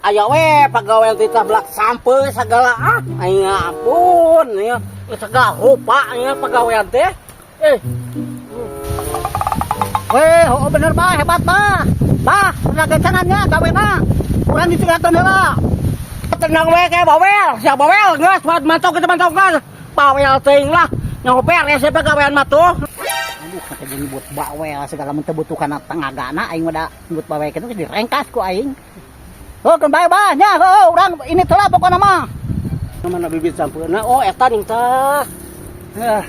Aya we pagawean titah belak sampe segala ah aing ampun ya segala rupa ya pagawean teh eh. Weh, oh bener bah, hebat bah. Bah, pernah gencanannya gawena. Kurang ditinggalkan heula. Tenang we kayak bawel, siapa bawel geus buat mantau kita mantau kan. Bawel teuing lah. Nyaho beres ya pagawean mah tuh. Aduh, kata jadi nyebut bawel segala mun teu butuh kana tengagana aing mah da nyebut bawel kitu direngkas ku aing. Oh, keun bae bah, nya heuh urang ini telah pokona mah. Mana bibit sampeuna? Oh, eta ning tah. Heh.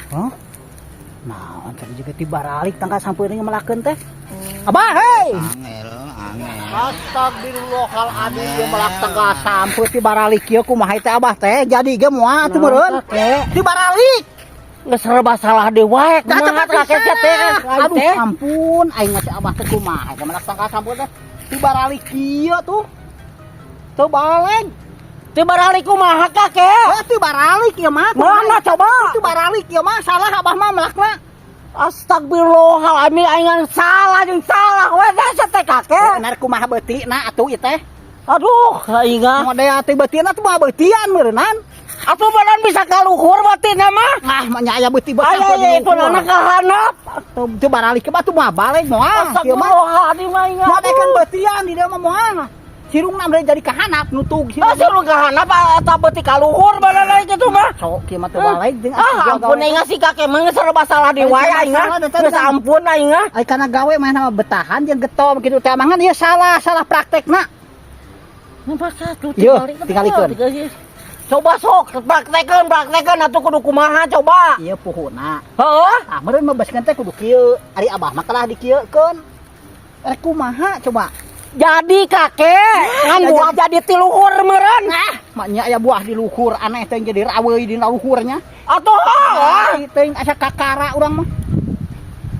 Hah? Naon tadi juga tibaralik tangka sampeun melakeun teh. Abah, hei. Angel, angel. Astagfirullahaladzim ieu melak tangka sampeu tibaralik ieu kumaha teh abah teh jadi ge moal atuh meureun. Tibaralik. Geus serba salah deui wae. Kumaha kakek teh? Aduh ampun, aing mah si abah teh kumaha teh melak tangka sampeu teh tibaralik ieu tuh. Teu baleg. Tibaralik kumaha kakek? Eh tibaralik ieu mah. Mana coba? Tibaralik ieu mah salah abah mah melakna. Astagfirullahaladzim aing salah jeung salah we dasa teh kakek. Bener kumaha beutina atuh ieu teh. Aduh, aing ah. Model teh beutina tuh mah beutian meureunnan. Atuh badan bisa kaluhur batina mah. Ah, mah nya aya beuti Aya aya itu nana kahanap. Teu baralik ke batu mah balik moal. Ieu mah. Astagfirullahaladzim aing. Moal kan beutian di dieu mah moal. Sirungna mah jadi kahanap nutug Ah, sirung kahanap eta beuti kaluhur badan aing kitu mah. Sok kieu mah teu balik jeung Ah, ampun aing si kakek mah geus serba salah deui wae aing ah. Geus ampun aing ah. Ai kana gawe mah nama betahan jeung getol kitu teh mangan ieu salah, salah praktekna. Yo, tingalikeun. Coba sok praktekeun, praktekeun atuh kudu kumaha coba. Ieu puhuna. Heeh. Ah, meureun mah baskeun teh kudu kieu. Ari abah mah kalah dikieukeun. Rek kumaha coba? Jadi kakek, kan buah jadi ti luhur meureun. Ah, maknya aya buah di luhur aneh teh jadi raweui di luhurnya. Atuh ah. Teuing asa kakara urang mah.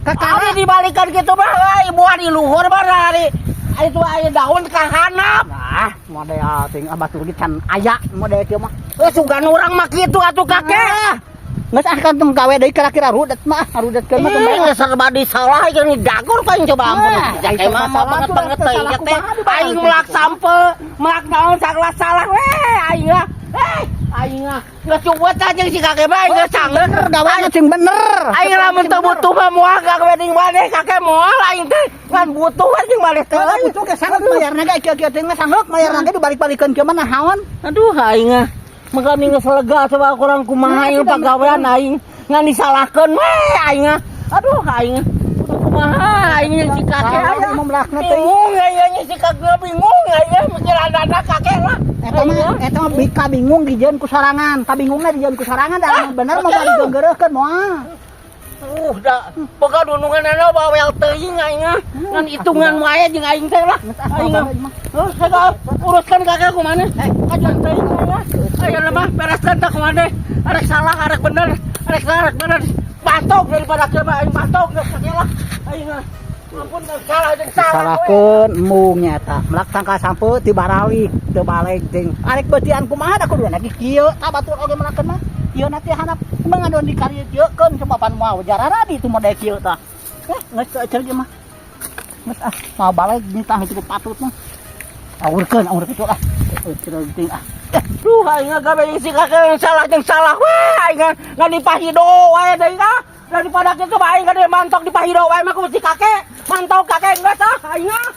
Kakara Ari dibalikan gitu mah, euy, buah di luhur mah ari. Itu aya daun kahanap. Ah, model teuing abah tuh can aya model kieu mah. Eh sugan urang mah kitu atuh kakek. Geus ah kan tong gawe deui kira-kira rudet mah, rudet keun mah Ih, geus serba disalah jeung dagur paling coba ampun. Ah, Kakek mah salah banget tuh, banget teh salah teh. kumaha dibalikin Aing melak gitu. sampe, melak naon salah salah we aing ah. Eh, aing ah. Geus cuwet aja si kakek mah aing geus sanggeus. Bener gawe cing bener. Aing lamun teu butuh mah moal gawe deui maneh kakek moal aing teh ngan butuh we jeung maneh teh. Kalau butuh ge sanggeuk bayarna ge kieu-kieu teh sanggeuk bayarna ge dibalik-balikeun kieu mah naon. Aduh aing ah. Maka geus lega coba kurang kumaha aing pagawean aing ngan disalahkeun we aing ah. Aduh aing ah. Kudu kumaha aing jeung si kakek Salah aing. mah melakna teh. Bingung aing si kakek bingung aing mikiran anak kakek lah. Eta mah bika bingung dijieun ku sorangan. Kabingungna dijieun ku sorangan da bener mah bari geunggeureuhkeun moal. Da boga dununganna bawel teuing aing ah. Ngan hitungan wae jeung aing teh lah. Aing ah. Oh, saya uruskan kakek kumaha? Kajian teuing aing ah. Ayo mah bereskan tah kumaha. Arek salah, arek bener, arek salah, arek bener. Batok daripada kieu mah aing batok geus kakek lah. Aing ah. Ampun salah jeung salah. Salahkeun embung nya eta. Melak tangka sampeu tibaralik, teu balik ting. Arek beutian kumaha da kuduna ge kieu tah batur oge melakeun mah. Ieu nanti hanap mengadon di karieu kieukeun coba pan moal jararadi tu model kieu tah. Eh, geus teu cer mah. Geus ah, moal balik nitah itu patut mah. Aurkeun, aur kitu lah. Cer ting ah. Duh, aing gawe si kakek salah jeung salah we aing ngan dipahido wae deui ah. Daripada kitu mah aing gade mantok dipahido wae mah ku si kakek. Mantau kakek geus ah aing ah.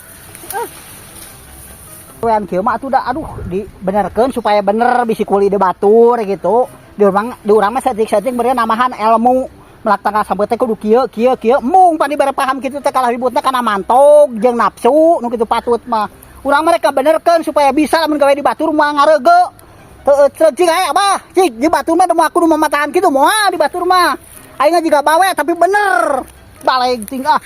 Wean kieu mah atuh da aduh dibenerkeun supaya bener bisi kuli di batur gitu. Di urang mah saeutik-saeutik beureun namahan ilmu melak tanggal sampe teh kudu kieu kieu kieu mung pan dibere paham kitu teh kalah ributna kana mantog jeung nafsu nu kitu patut mah. Urang mereka benerkeun supaya bisa lamun gawe di batur moal ngarege. Teu cing aya abah, cik di batur mah moal kudu mamatahan kitu moal di batur mah. Aing juga bawe tapi bener. Baleg ting ah.